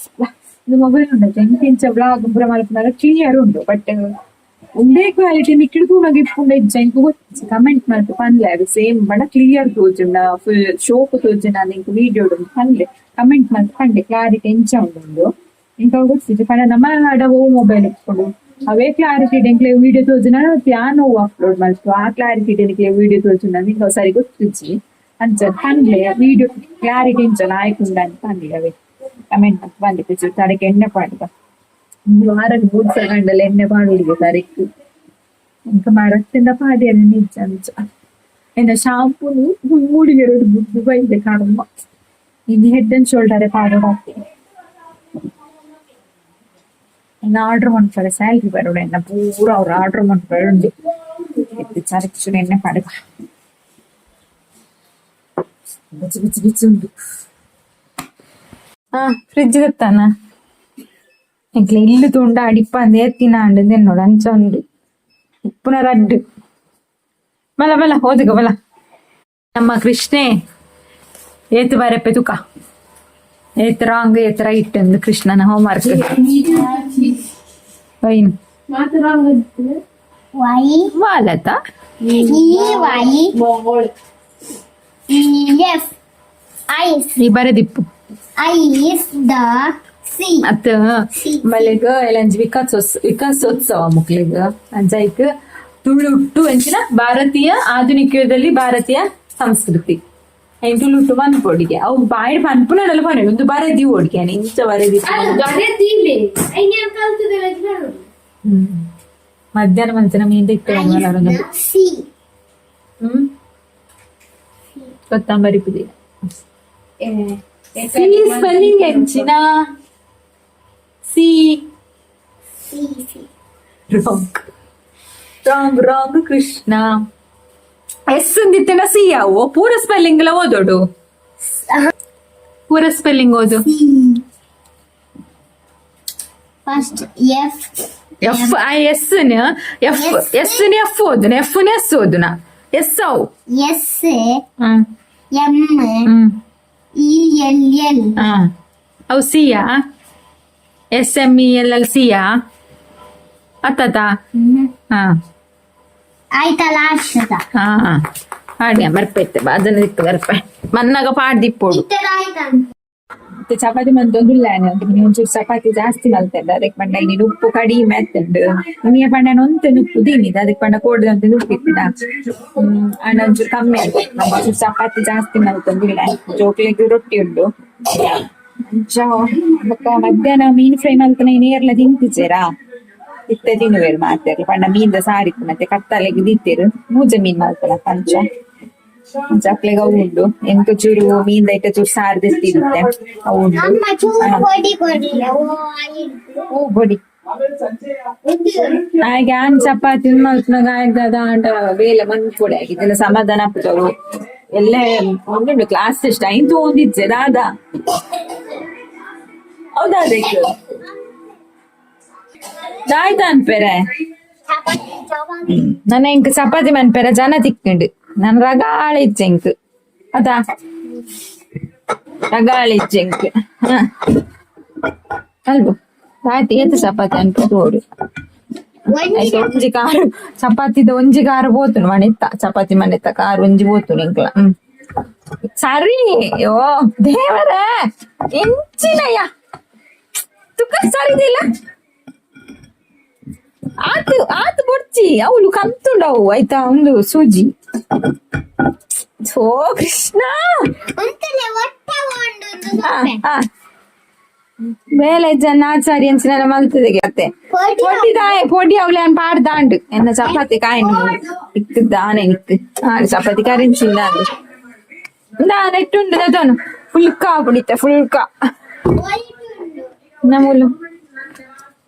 ಇದು ಮೊಬೈಲ್ ಉಂಡು ಇಂಚಿಂಚ ಬ್ಲಾಗ್ ಪೂರ ಮಲ್ಪುನಗ ಕ್ಲಿಯರ್ ಉಂಡು, ಬಟ್ ಉಂದೇ ಕ್ವಾಲಿಟಿ ಮಿಕ್ಕಿಡ್ ತೂನಗ ಇಪ್ಪುಂಡ ಇಜ್ಜ ಇಂಕು ಗೊತ್ತಿಜ್ಜಿ. ಕಮೆಂಟ್ ಮಲ್ತ್ ಪನ್ಲೆ, ಅದು ಸೇಮ್ ಪಂಡ ಕ್ಲಿಯರ್ ತೋಜುಂಡ ಫುಲ್ ಶೋಕ್ ತೋಜುಂಡ ಇಂಕ್ ವಿಡಿಯೋ ಪನ್ಲೆ, ಕಮೆಂಟ್ ಮಲ್ತ್ ಪಂಡೆ ಕ್ಲಾರಿಟಿ ಎಂಚ ಉಂಡು ಇಂಕ ಅವು ಗೊತ್ತಿಜ್ಜಿ. ಪಂಡ ನಮ್ಮ ಆಡ ಓ ಮೊಬೈಲ್ ಇಪ್ಪುಂಡು ಅವೇ ಕ್ಲಾರಿಟಿ ಎಂಕ್ಲೆ ವಿಡಿಯೋ ತೋಜುನ ಯಾನ್ ಒವು ಅಪ್ಲೋಡ್ ಮಲ್ತು ಆ ಕ್ಲಾರಿಟಿ ಎಂಕ್ಲೆ ವಿಡಿಯೋ ತೋಜುಂಡ ಇಂಕ ಅವು ಸರಿ ಗೊತ್ತಿಜ್ಜಿ. ಅಂಚ ಪನ್ಲೆ ವಿಡಿಯೋ ಕ್ಲಾರಿಟಿ ಎಂಚ ಲಾಯ್ಕ್ ಉಂಡ ಅಂತ ಪನ್ಲೆ, ಅವೇ ಕಮೆಂಟ್ ಮಲ್ತ್ ಪನ್ಲೆ. ತರೆಕ್ ಎಣ್ಣೆ ಪಾಡ್ದ, ವಾರಗ್ ಮೂರು ಸಲ ಎಣ್ಣೆ ಪಾಡುಡಿಗೆ ತರೆಕ್. ಇಂಕ ಮರತ್ತಿಂದ ಪಾಡ್ಯರೆ ನಿಜ. ಅಂಚ ಎನ್ನ ಶಾಂಪೂನು ಮೂಡಿಗೆರಡು ಬುದ್ದು ಬೈದೆ ಕರ್ಮ. ಇನ್ನು head and shoulder ಪಾಡೋಡಾಗ್ತದೆ. ಇನ್ನು ಆರ್ಡರ್ ಮನ್ಪರೆ ಸ್ಯಾಲ್ರಿ ಬರೋಡು, ಎನ್ನ ಪೂರ ಅವ್ರು ಆರ್ಡರ್ ಮನ್ಪರೆ ಉಂಡು. ಎತ್ತಿ ಚರಕ್ ಎಣ್ಣೆ ಪಾಡುಗ, ಬಿಚ್ಚಿ ಬಿಚ್ಚಿ ಬಿಚ್ಚಿ ಉಂಡು. ಹಾ, ಫ್ರಿಜ್ తెత్తాನ ಎಂಕ್ಲೆ ಇಲ್ಲು ತೂಂಡ ಅಡಿಪ ಅಂದ್ ಏತ್ತಿನ ಅಂಡ್ ಎನ್ನೋಡು ಅಂಚ ಉಂಡು. ಉಪ್ಪುನ ರಡ್ಡು ಬಲ ಬಲ ಓದುಗ ಬಲ. ನಮ್ಮ ಕೃಷ್ಣೆ ಏತು ಬರೆಪೆ ತುಕ, ಏತ್ ರಾಂಗ್ ಏತ್ ರೈಟ್ ಅಂದ್ ಕೃಷ್ಣನ ಹೋಮ್ವರ್ಕ್ ಐನ್. Y. ವಾಲತ. E Y E F ice. ಈ ಬರೆದಿಪ್ಪು. I is the C. ಅತ್ತ ಮಲೆಗ್ ಎಲ್ಲಂಜಿ ವಿಕಾಸೋತ್ಸವ ಮುಕ್ಲೆಗ್. ಅಂಚ ಐಕ್ ತುಳುಟು ಎಂಚಿನ ಭಾರತೀಯ ಆಧುನಿಕ ಯುಗದಲ್ಲಿ ಭಾರತೀಯ ಸಂಸ್ಕೃತಿ ಐನ್ ತುಳುಟು ಮನ್ಪೊಡಿಗೆ. ಅವು ಬಾಯಿಡ್ ಪನ್ಪುನಡಲ ಪನೆ ಒಂದು ಬರೆದಿ ಓಡಿಗೆ ಇಂಚ ಬರೆದಿ. ಮಧ್ಯಾಹ್ನ ಮಂಚನ ಮೀನ್ ಇತ್ತು. ಸಿ. ಕೊತ್ತಂಬರಿ ಪುದೀನ. ಸಿ ಸ್ಪೆಲ್ಲಿಂಗ್ ಎಂಚಿನ C? C C. Wrong wrong wrong Krishna. S ಅಂದಿತ್ತಿನ C ಯಾವು? ಪೂರ ಸ್ಪೆಲ್ಲಿಂಗ್ ಲ ಓದೋಡು, ಪೂರ ಸ್ಪೆಲ್ಲಿಂಗ್ ಓದು. First F. F I S F S F ಓದುನ, F S ಓದುನ, S ಅವು. S hmm. M hmm. E L L. ಹಾ, ಅವು ಸಿಯಾ? S M E L L ಸಿಯಾ ಅತ್ತತ? ಹಾ. ಆಯ್ತಾ last. ಹಾ, ಪಾಡ್ಯ ಬರ್ಪೈತೆ ಅದನ್ನ ದಿಕ್ಕು ಬರ್ಪೆ ಮನ್ನಾಗ ಪಾಡ್ದಿಪ್ಪೋಡು. ಇತ್ತರ ಆಯ್ತಾ? ಮತ್ತೆ ಚಪಾತಿ ಮಂತೊಂದುಲ್ಲ, ಒಂಚೂರು ಚಪಾತಿ ಜಾಸ್ತಿ ಮಲ್ತೆಂಡು. ಅದಕ್ಕೆ ಪಂಡ ಇನಿ ಉಪ್ಪು ಕಡಿಮೆ ಆತುಂಡು. ಇನಿಯ ಪಂಡ ಒಂತೆ ನುಪ್ಪು ದೀನಿದ, ಅದಕ್ಕೆ ಪಂಡ ಕೋಡ್ದ ಒಂತೆ ನುಪ್ಪು ಇತ್ತಿದ. ಅಂಡ ಒಂಚೂರು ಕಮ್ಮಿ ಆಯ್ತು, ಒಂಚೂರು ಚಪಾತಿ ಜಾಸ್ತಿ ಮಲ್ತೊಂದಿಲ್ಲ. ಜೋಕ್ಲೆಗ್ ರೊಟ್ಟಿ ಉಂಡು. ಅಂಚ ಬೊಕ್ಕ ಮಧ್ಯಾಹ್ನ ಮೀನ್ ಫ್ರೈ ಮಲ್ತನ ನೇರ್ಲ ತಿಂತಿಚೇರಾ, ಇತ್ತೆ ತಿನ್ನುವೆರು ಮಾತೆರ್ಲ. ಪಂಡ ಮೀನ್ದ ಸಾರಿತ್ತು, ಮತ್ತೆ ಕತ್ತಲೆಗ್ ದಿತ್ತೇರು. ಮೂಜೆ ಮೀನ್ ಮಲ್ತನ ಪಂಚ. ಅಂಚ ಅಕ್ಲೆಗ್ ಅವು ಉಂಡು. ಎಂಕ್ ಚೂರು ಮೀನ್ದ ಐತ ಚೂರು ಸಾರು ದೆತ್ತಿರುತ್ತೆ, ಅವು ಉಂಡು. ಅಮ್ಮ, ಚೂರು ಕೊಡಿ ಕೊಡ್ಲಿ ಓ ಆಯ್ತು. ಓ ಬೊಡಿ ಆಯ್ಗೆ ಆನ್ ಚಪಾತಿ ಮಲ್ಪುನಗ ಆಯ್ಗದ ಆಂಡ ಬೇಲೆ ಮನ್ಪೊಡೆ ಆಗಿದ್ದೆಲ್ಲ ಸಮಾಧಾನ ಆಪುಜರು ಎಲ್ಲ. ಒಂದುಂಡು ಕ್ಲಾಸ್ ಟೆಸ್ಟ್, ಐನ್ ತೂವೊಂದಿಜ್ಜೆ ದಾದಾ. ಹೌದಾ? ಅದಕ್ಕೆ ದಾಯ್ತ ಅನ್ಪೆರೆ. ಚಪಾತಿ ಚಪಾತಿ. ನನ್ನ ಇಂಕ್ ಚಪಾತಿ ಮನ್ಪೆರೆ ಜನ ತಿಕ್ಕಂಡು. ನನ್ ರಗಾಳ ಇಜ್ಜೆ ಇಂಕ್ ಅದಾ, ರಗಾಳ ಇಜ್ಜೆ ಇಂಕ್. ಹ ಅಲ್ಬು ಆಯ್ತು, ಏತ್ ಚಪಾತಿ ಅನ್ಪು ತೋಡು. ಆಯ್ತು, ಒಂಜಿ ಕಾರು ಚಪಾತಿದ ಒಂಜಿ ಕಾರು ಪೋತುಂಡು ಮನೆತ್ತ. ಚಪಾತಿ ಮನೆತ್ತ ಕಾರು ಒಂಜಿ ಪೋತುಂಡು ಇಂಕ್ಲ. ಹ್ಮ್ ಸರಿ. ಓ ದೇವರೇ, ಎಂಚಿನಯ್ಯ ತುಕ ಸರಿದಿಲ್ಲ. ಆತು ಆತು, ಬೊಡ್ಚಿ, ಅವಳು ಕಂತುಂಡವು ಆಯ್ತಾ? ಒಂದು ಸೂಜಿ. ಓ ಕೃಷ್ಣ. ಒಂತಲೆ ಒಟ್ಟ ಉಂಡು. ಆ, ಆ. ಬೇಲೆ ಜನ ಆಚಾರಿ ಅಂಚಿನ ಮಲ್ತದೆ ಅತ್ತೆ. ಪೊಡಿ ದಾಯ ಪೊಡಿ ಅವಳೆ ಅನ್ ಪಾಡ್ದಾಂಡು ಎನ್ನ ಚಪಾತಿ ಕಾಯಿನ ಇಕ್ಕು ದಾನೆ ಇಕ್ಕು ಚಪಾತಿ ಕರಿಂಚಿಂದ ದಾನೆ ಇಟ್ಟುಂಡು ದೋನು ಫುಲ್ಕಾ ಪುಡಿತ ಫುಲ್ಕಾ. ನಮೂಲು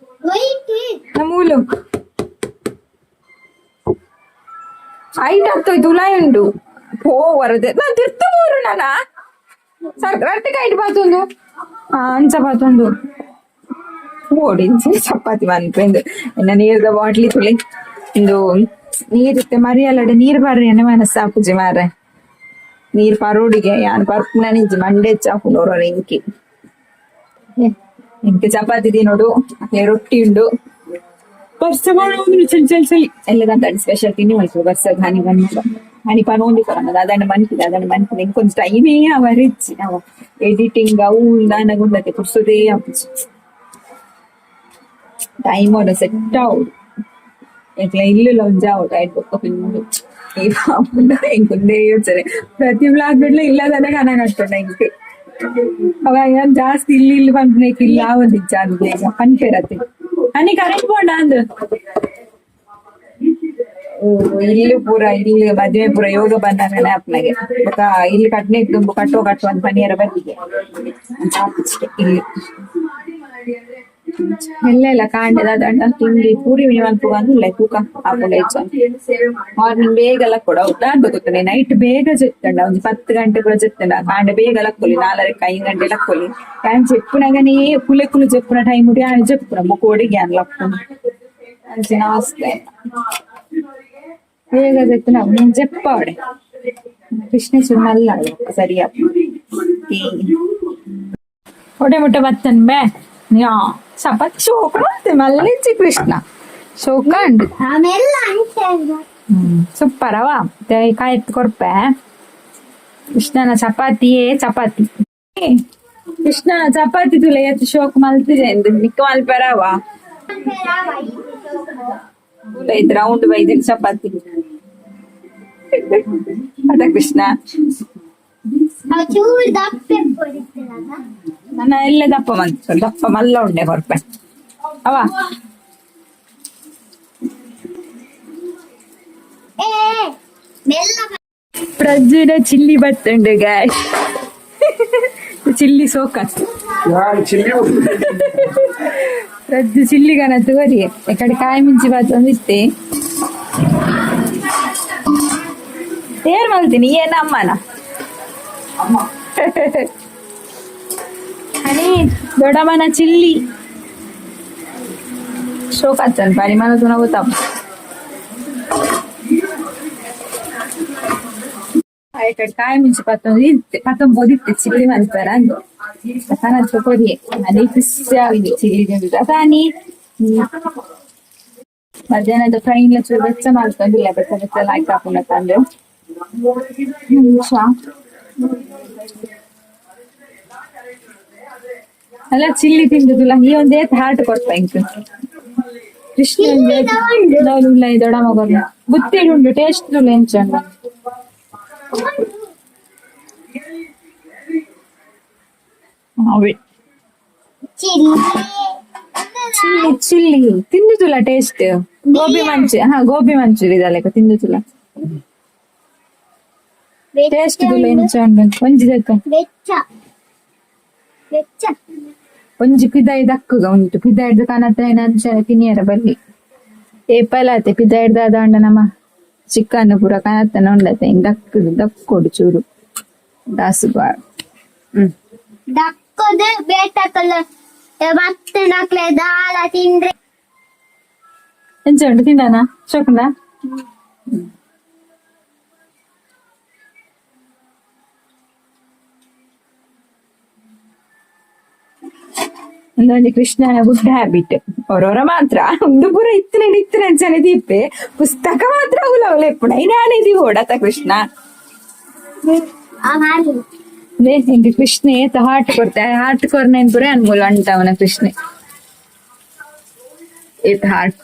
ನಮೂಲು ಐಟ್ ಹತ್ತೋಯ್ತು ಉಲಾಯ್ ಉಂಡು ಪೋವರದೆ ನಾನು ತಿರ್ತು ಬೋರು ನಾನ ಸರ್ ರಟ್ಟೆ ಕೈಟ್ ಬಾತೊಂದು ಅಂಚ ಬಾತೊಂದು ಓಡಿಂಚಿ ಚಪಾತಿ ಮನ್ಪೆಂದು ಎನ್ನ ನೀರ್ದ ಬಾಟ್ಲಿ ತುಳಿ ಇಂದು ನೀರಿತ್ತೆ ಮರಿಯಲ್ಲಡೆ ನೀರ್ ಬರ್ರಿ ಎಣ್ಣೆ ಮನಸ್ಸಾಪುಜಿ ಮಾರೆ ನೀರ್ ಪರೋಡಿಗೆ ಯಾನ್ ಪರ್ಪುನ ನಿಂಚಿ ಮಂಡೆ ಚಾಪುಂಡು ಇಂಕಿ ಇಂಕಿ ಚಪಾತಿ ತಿನ್ನೋಡು ರೊಟ್ಟಿ ಉಂಡು ಬರ್ಸ ಮಾಡೋದು ಚಳಿ ಚಳಿ ಚಳಿ ಎಲ್ಲ ಸ್ಪೆಷಲ್ ತಿಂಡಿ ಮಲ್ಪು ಬರ್ಸ ಹನಿ ಬಂದು ಹನಿ ಪನೋಂದಿ ಕೊರನ ಅದನ್ನ ಮನ್ಪಿದೆ ಅದನ್ನ ಮನ್ಪಿದೆ ಇಂಕೊಂಚ ಟೈಮೇ ಅವ ರಿಚ್ ಅವ ಎಡಿಟಿಂಗ್ ಅವು ದಾನ ಗುಂಡತೆ ಪುರ್ಸೊದೇ ಆಪುಜಿ ಟೈಮ್ ಅವರ ಸೆಟ್ ಆವೊಡು ಎಕ್ಲ ಇಲ್ಲುಲ ಒಂಜಿ ಆವೊಡು ಐಟ್ ಬೊಕ್ಕ ಫುಲ್ ಈ ಪಾಪುಂಡ ಎಂಕೊಂದೇ ಯೋಚನೆ ಪ್ರತಿ ಬ್ಲಾಗ್ ಇಲ್ಲದನೆ ಕನ ಕಟ್ಟುಂಡ ಇಂಕ್ ಅವ ಏನ್ ಜಾಸ್ತಿ ಇಲ್ಲಿ ಇಲ್ಲಿ ಪನ್ಪುನೇಕ್ ಇಲ್ಲ ಒಂದಿಜ್ಜ ಬೇಗ ಪನ್ಪೆರತೆ ಅನಿ ಕರೆಂಟ್ ಪೋಂಡ ಅಂದ್ ಇಲ್ಲಿ ಪೂರ ಇಲ್ಲಿ ಮದ್ವೆ ಪೂರ ಯೋಗ ಬಂದಾಗನೆ ಅಪ್ಪನಿಗೆ ಬೊಕ ಇಲ್ಲಿ ಕಟ್ನೆ ದುಂಬು ಕಟ್ಟುವ ಕಟ್ಟುವ ಅಂತ ಪನಿಯರ ಬತ್ತಿಗೆ ಇಲ್ಲಿ ಎಲ್ಲ ಇಲ್ಲ ಕಾಂಡೆ ದಂಡ ತಿಂಡಿ ಪೂರಿ ಮನ್ಪುಗ ತೂಕ ಆಪುಂಡ ಹೆಚ್ಚ ಮಾರ್ನಿಂಗ್ ಬೇಗ ಲಕ್ಕೊಡ ದಾದ ಗೊತ್ತುಂಡೆ ನೈಟ್ ಬೇಗ ಜೆತ್ತಂಡ ಒಂಜಿ 10 ಗಂಟೆ ಕೂಡ ಜೆತ್ತಂಡ ಕಾಂಡೆ ಬೇಗ ಲಕ್ಕೊಲಿ 4 5 ಗಂಟೆ ಲಕ್ಕೊಲಿ ಯಾನ್ ಜೆಪ್ಪುನಗನೇ ಕುಲೆಕುಲು ಜೆಪ್ಪುನ ಟೈಮ್ ಉಂಡು ಯಾನ್ ಜೆಪ್ಪುನ ಬೊಕ ಒಡಿಗೆ ಯಾನ್ ಲಕ್ಕುನ ಅಂಚಿನ ಅವಸ್ಥೆ ಬೇಗ ಜೆತ್ತುನ ನೀನ್ ಜೆಪ್ಪಾವಡೆ ಕೃಷ್ಣ ಸುಮ್ಮಲ್ಲ ಸರಿಯಾ ಹೊಡೆ ಮುಟ್ಟೆ ಬತ್ತನ್ ಬೇ ಯಾ ಚಪಾತಿ ಶೋಕ ಮಲ್ಲಿಂಚಿ ಕೃಷ್ಣ ಶೋಕ ಉಂಡು. ಆಮೇಲೆ ಸೂಪರ್ ಅವ ಕಾಯ್ತು ಕೊರ್ಪೆ ಕೃಷ್ಣನ ಚಪಾತಿಯೇ ಚಪಾತಿ ಕೃಷ್ಣನ ಚಪಾತಿ ತುಲೆ ಏತ್ ಶೋಕ್ ಮಲ್ತಿಜೆ ಇಂದು ನಿಕ್ಕ ಮಲ್ಪೆರವ ತುಲೆ ಇದ್ ರೌಂಡ್ ಬೈದಿನ ಚಪಾತಿ ಅದ ಕೃಷ್ಣ. ಚೂರು ದಪ್ಪ ಕೊಡಿಸ್ತದ. ನನ್ನ ಎಲ್ಲ ದಪ್ಪ ಮಂತು ದಪ್ಪ ಮಲ್ಲ ಉಂಡೆ ಕೊರ್ಪೆ ಅವ. ಏ ಮೆಲ್ಲ. ಪ್ರಜ್ಜುನ ಚಿಲ್ಲಿ ಬತ್ತುಂಡು ಗಾಯ್ ಚಿಲ್ಲಿ ಸೋಕತ್ತು. ಯಾನ್ ಚಿಲ್ಲಿ. ಪ್ರಜ್ಜು ಚಿಲ್ಲಿ ಕನತ್ತು ಕೊರಿಯೆ ಈ ಕಡೆ ಕಾಯಿ ಮಿಂಚಿ ಬಾತೊಂದು ಇತ್ತೆ ಏರ್ ಮಲ್ತೀನಿ ಏನ ಅಮ್ಮನ ಅನಿ ದೊಡ್ಡಮ್ಮನ ಚಿಲ್ಲಿ ಶೋಕಾಚನ್ ಪರಿಮಾಣ ತುನ ಗೊತ್ತಪ್ಪ ಈ ಕಡೆ ಕಾಯಿ ಮಿಂಚಿ ಪತ್ತೊಂದು ಇತ್ತೆ ಪತ್ತೊಂಬತ್ತು ಇತ್ತೆ ಚಿಲ್ಲಿ ಮಲ್ಪರ ಅಂದು ಕನತ್ತು ಕೊರಿಯೆ ಅದೇ ಖುಷಿ ಆಗಿದೆ ಚಿಲ್ಲಿ ತಿಂದು ತಾನಿ. ಮಧ್ಯಾಹ್ನದ ಫ್ರೈನ್ಲ ಚೂರು ಬೆಚ್ಚ ಮಾಡ್ಕೊಂಡಿಲ್ಲ ಬೆಚ್ಚ ಬೆಚ್ಚ ಲಾಯ್ಕ್ ಹಾಕೊಂಡ ತಂದು ಅಲ್ಲ ಚಿಲ್ಲಿ ತಿಂದುದಿಲ್ಲ ಈ ಒಂದೇ ಹಾರ್ಟ್ ಕೊಡ್ತಾ ಇಂಕ್ ಕೃಷ್ಣ ಉಲ್ಲ ದೊಡ್ಡ ಮಗನ ಬುತ್ತಿಡು ಉಂಡು ಟೇಸ್ಟ್ ಎಂಚ ಅವೇ. Chilli. Chilli chilli ತಿಂದುದುಲ್ಲ taste gobi manchurian ಹಾ ಗೋಬಿ ಮಂಚೂರಿ ಇದಲ್ಲ ತಿಂದುದುಲ್ಲ ಟೇಸ್ಟ್ ತುಲ್ಲ ಎಂಚ ಉಂಡು ಒಂಜಿ ದಕ್ಕ. ಬೆಚ್ಚ ಬೆಚ್ಚ. ಒಂಜಿ ಪಿದಾಯಿ ದಕ್ಕುಗ ಉಂಟು ಪಿದಾಯ್ದು ಕನತ ಅಂಚನೆ ತಿನಿಯರ ಬಲ್ಲಿ ಏಪಲಾತೆ ಪಿದಾಯ್ದು ಅದಾಂಡ ನಮ್ಮ ಚಿಕನ್ ಪೂರ ಕನತನ ಉಂಡತೆ ಹಿಂಗ್ ದಕ್ಕುದು ದಕ್ಕೊಡು ಚೂರು ದಾಸು ಬಾಳ್ ದಕ್ಕದು ಬೇಟಕಲ್ಲ ಮತ್ತೆ ನಕ್ಲೆ ದಾಲ ತಿಂದ್ರೆ. ಎಂಚ ಉಂಟು ತಿಂದಾನ ಶೋಕುಂಡ? ಒಂದೊಂದು ಕೃಷ್ಣನ ಗುಡ್ ಹ್ಯಾಬಿಟ್ ಅವರವರ ಮಾತ್ರ ಒಂದು ಪೂರ ಇತ್ತನೆ ಇತ್ತನೆ ಅಂಚನೆ ದೀಪೆ ಪುಸ್ತಕ ಮಾತ್ರ ಅವಲ ಅವಲ ಎಪ್ಪುಣ ನಾನೇ ಓಡತ ಕೃಷ್ಣ. ಹಾಲು. ಇಂದು ಕೃಷ್ಣ ಏತ ಹಾರ್ಟ್ ಕೊಡ್ತೆ ಹಾರ್ಟ್ ಕೊರ್ನೇನ್ ಪೂರ ಅನ್ಮೂಲ ಅಂಟವನ ಕೃಷ್ಣೆ ಏತ ಹಾರ್ಟ್.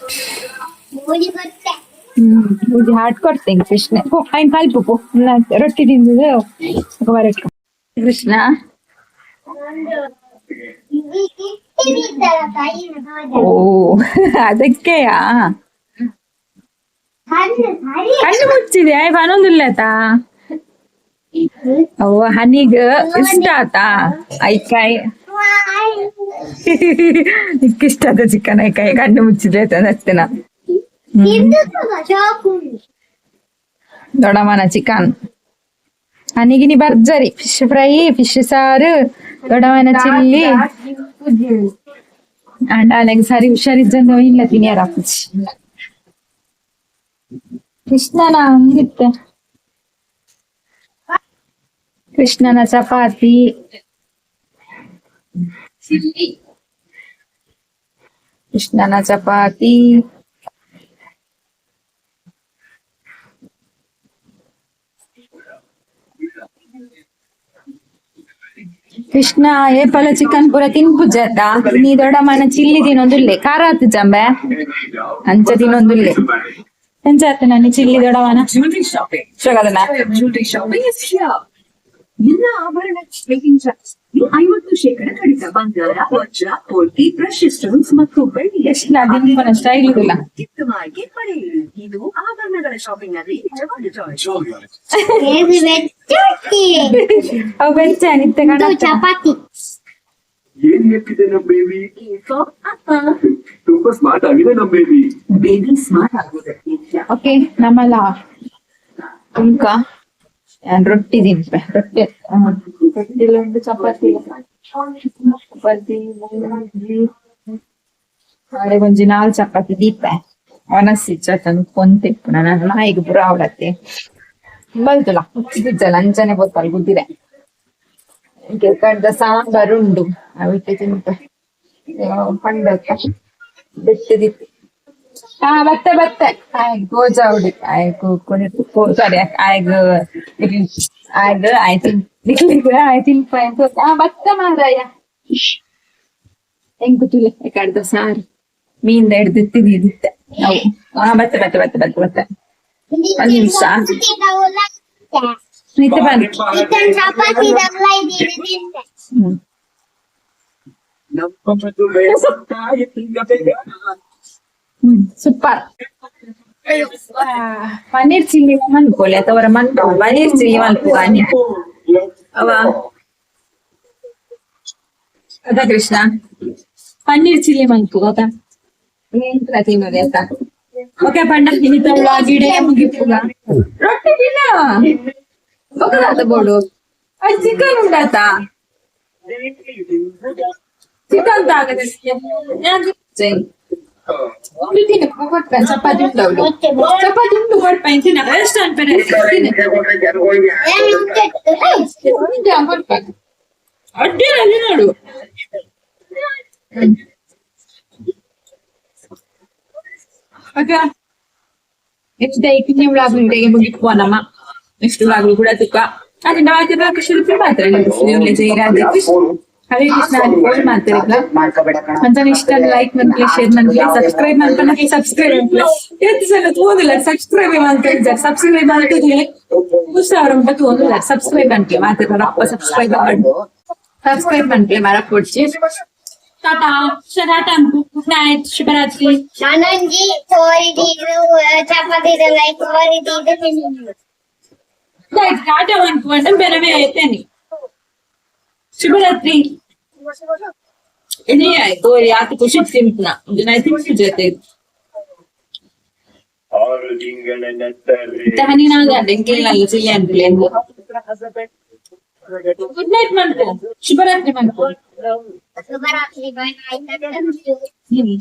ಮೂಡಿ ಕೊಟ್ಟೆ. ಇದು ಹಾರ್ಟ್ ಕೊಡ್ತೇನೆ ಕೃಷ್ಣ ಪೋ ಐನ್ ಕಲ್ಪು ಪೋ ರೊಟ್ಟಿ ತಿಂದಿದ್ದು ಬರಟ್ಟು ಕೃಷ್ಣ. ಓ, ಅದಕ್ಕೆಯಾ? ಕಣ್ಣು ಮುಚ್ಚಿದೆ ಆಯ್ ಪನೊಂದಿಲ್ಲತ. ಅವ್ವ, ಹನಿಗ್ ಇಷ್ಟ ಆತ ಐಕಾಯ್. ಇಷ್ಟ ಆತ ಚಿಕನ್. ಐಕಾಯ್ ಕಣ್ಣು ಮುಚ್ಚಿದೆ ಅಷ್ಟೇನ. ದೊಡಮನ ಚಿಕನ್ ಅನಿಗಿನಿ ಭರ್ಜರಿ. Fish fry, fish ಸಾರು, ದೊಡಮನ ಚಿಲ್ಲಿ. ಅಂಡ್ ಅಲೆಗ್ ಸರಿ ಹುಷಾರಿದ್ದಂದ ಇಲ್ಲ ತಿನಿಯರ. ಕೃಷ್ಣನ ಹಂಗಿತ್ತೆ, ಕೃಷ್ಣನ ಚಪಾತಿ, ಚಿಲ್ಲಿ, ಕೃಷ್ಣನ ಚಪಾತಿ. ಕೃಷ್ಣ ಏಪಲ ಚಿಕನ್ ಪೂರ ತಿನ್ಪುಜತ್ತ. ನೀ ದೊಡ್ಡಮ್ಮನ ಚಿಲ್ಲಿ ತಿನ್ನೊಂದುಲ್ಲೆ. ಖಾರ ಆತು ಜಂಬೆ, ಅಂಚ ತಿನ್ನೊಂದುಲ್ಲೆ. ಎಂಚ ಆತು ನಾನು ಚಿಲ್ಲಿ ದೊಡ್ಡಮ್ಮನ? Jewelry shopping. ಶೋಕದನ. Jewelry shopping is here. ಎಲ್ಲ ಆಭರಣ ಮೇಕಿಂಗ್ ಚಾರ್ಜ್ 50% ಕಡಿತ. ಬಂಗಾರ, ವಜ್ರ, ಪೋಲ್ಕಿ, ಪ್ರೆಷಸ್ ಸ್ಟೋನ್ಸ್ ಮತ್ತು ಬೆಳ್ಳಿಯ ಕೃಷ್ಣ ತಿನ್ಪುನ ಸ್ಟೈಲ್ ಇಲ್ಲ. ಅತ್ಯುತ್ತಮ ಆಯ್ಕೆ ಪಡೆಯಿರಿ. ಇದು ಆಭರಣಗಳ ಶಾಪಿಂಗ್ ನಲ್ಲಿ ನಿಜವಾದ ಚಾಯ್ಸ್. ಅವು ಬೆಚ್ಚ ನಿತ್ಯ ಕಣ. ಚಪಾತಿ. ಏನ್ ಹೇಳ್ತಿದೆ ನಮ್ ಬೇಬಿ? ತುಂಬಾ ಸ್ಮಾರ್ಟ್ ಆಗಿದೆ ನಮ್ baby. Baby smart ಆಗುವುದಕ್ಕೆ ಓಕೆ, ನಮ್ಮಲ್ಲ ಪುಲ್ಕ. ನಾನ್ ರೊಟ್ಟಿ ತಿನ್ಪೆ. ರೊಟ್ಟಿ, ರೊಟ್ಟಿ ಉಂಟು, ಚಪಾತಿ, ಚಪಾತಿ. ಆಡೆ ಒಂಜಿ ನಾಲ್ ಚಪಾತಿ ದೀಪೆ. ಒನಸ್ ಇಚ್ಚತನು ಕೊಂತಿಪ್ಪು. ನನ್ನ ನಾಯಿಗೆ ಪುರ ಅವಡತ್ತೆ ಬಲ್ತುಲ ಮುಚ್ಚಿದ್ದಲ್ಲ, ಅಂಚನೆ ಬೋತಲ್ ಗುದ್ದಿದೆ. ಕಡ್ದ ಸಾಂಬಾರ್ ಉಂಡು, ಅವಿಟ್ಟೆ ತಿನ್ಪೆ. ಪಂಡತ್ತ ಬೆಟ್ಟದಿತ್ತು. ಹಾ, ಬತ್ತೆ ಬತ್ತೆ. ಆಯ್ತು, ಗೋಜಾವುಡಿ ಆಯ್ತು. ಸಾರಿ, ಆಯ್ಗ ಆಯ್ಗ ಆಯ್ತು, ಆಯ್ತು. ಹಾ, ಬತ್ತೆ ಮಾರಾಯ. ಹೆಂಗ್ ತುಲೆ ಕಡ್ದ ಸಾರು ಮೀನ್ದ ಹಿಡ್ದಿತ್ತಿದ್ದಿತ್ತೆ ನಾವು. ಹಾ, ಬತ್ತೆ ಬತ್ತೆ ಬತ್ತೆ ಬತ್ತೆ ಬತ್ತೆ. ಒಂದ್ ನಿಮಿಷ. ನಿತ್ಯ ಬನ್ನಿ. ಚಪಾತಿ. ಹ್ಮ್. ನಮ್ಮ ಮದುವೆ ತಾಯಿ ತಿಂಗಬೇಗ. ಹ್ಮ್, ಸೂಪರ್. ಪನ್ನೀರ್ ಚಿಲ್ಲಿ ಮನ್ಕೊಳ್ಳಿ ಅಥವಾ ಮನ್ಪು. ಪನ್ನೀರ್ ಚಿಲ್ಲಿ ಮನ್ಪು ಅವ ಅದ. ಕೃಷ್ಣ, ಪನ್ನೀರ್ ಚಿಲ್ಲಿ ಮನ್ಪು ಗೊತ್ತಾ? ಎಂತ ತಿನ್ನೋದು ಆಯ್ತಾ? ಓಕೆ ಪಂಡ, ಇನ್ನಿತ ವ್ಲಾಗ್ ಇಡೇ ಮುಗಿಪುಗ. ರೊಟ್ಟಿ ತಿನ್ನ ಬೊಕ್ಕದಾತ ಬೋಡು. ಅದು ಚಿಕನ್ ಉಂಡಾತ? ಚಿಕನ್ ತಾಗದೆ. ಉಂಡು, ತಿನ್ನು. ಕೊಡ್ಪೇನೆ, ಚಪಾತಿ ಉಂಟು ಅವಳು. ಚಪಾತಿ ಉಂಟು, ಕೊಡ್ಪೇನೆ, ತಿನ್ನ. ಎಷ್ಟು ಅನ್ಪೇನೆ, ತಿನ್ನು. ಉಂಟು, ಕೊಡ್ಪೇನೆ. ಅಡ್ಡಿಲ್ಲ ನೋಡು. ಓಕೆ, ನೆಕ್ಸ್ಟ್ ಕಿನ್ನಿ ವ್ಲಾಗ್ ಮುಗಿಪುವ ನಮ್ಮ. ನೆಕ್ಸ್ಟ್ ವ್ಲಾಗ್ ಕೂಡ ತುಕ್ಕ ಅದನ್ನ ಶಿಲ್ಪಿ ಮಾತ್ರ. ಹರೇ ಕೃಷ್ಣ ಫೋನ್ ಮಾತಾಡಿಲ್ಲ ಅಂತಾನೆ. ಇಷ್ಟ ಲೈಕ್ ಮನ್ಪ್ಲೆ, ಶೇರ್ ಮನ್ಪ್ಲೆ, ಸಬ್ಸ್ಕ್ರೈಬ್ ಮನ್ಪನ. ಸಬ್ಸ್ಕ್ರೈಬ್ ಎತ್ತು ಸಲ ಓದಿಲ್ಲ. ಸಬ್ಸ್ಕ್ರೈಬ್ ಅಂತ ಹೇಳ್ತಾರೆ. ಸಬ್ಸ್ಕ್ರೈಬ್ ಅಂತ 3000 ರೂಪಾಯಿ ಓದಿಲ್ಲ. ಸಬ್ಸ್ಕ್ರೈಬ್ ಅನ್ಕೆ ಮಾತಾಡ. ಅಪ್ಪ, ಸಬ್ಸ್ಕ್ರೈಬ್ ಸಬ್ಸ್ಕ್ರೈಬ್ ಅನ್ಕೆ ಮರ ಕೊಡ್ಸಿ. ಟಾಟಾ, ಟಾಟಾ, ಗುಡ್ ನೈಟ್, ಶುಭರಾತ್ರಿ. ನಾನೊಂಜಿ ಕೋರಿದೀರು ಚಪಾತಿ ಕೋರಿದೀರು. ಟಾಟಾ ಅನ್ಕೊಂಡೆ ಬೇರೆ ಐತೇನಿ. ಶುಭರಾತ್ರಿ. ಎನಿ ಆಯ್ತು, ಯಾಕೆ ಖುಷಿ ತಿಂಪ್ನ ತಿಂಪು ಜೊತೆ. 6 ತಿಂಗಳ ನಂತರ. ನೀನಾಗ ಚಿಲ್ಲಿ ಅಂತಲೇ. ಗುಡ್ ನೈಟ್ ಮನ್ಕೋ, ಶುಭರಾತ್ರಿ ಮನ್ಕೋ. ಶುಭರಾತ್ರಿ, ಬಾಯ್ ಬಾಯ್. ಹ್ಮ್.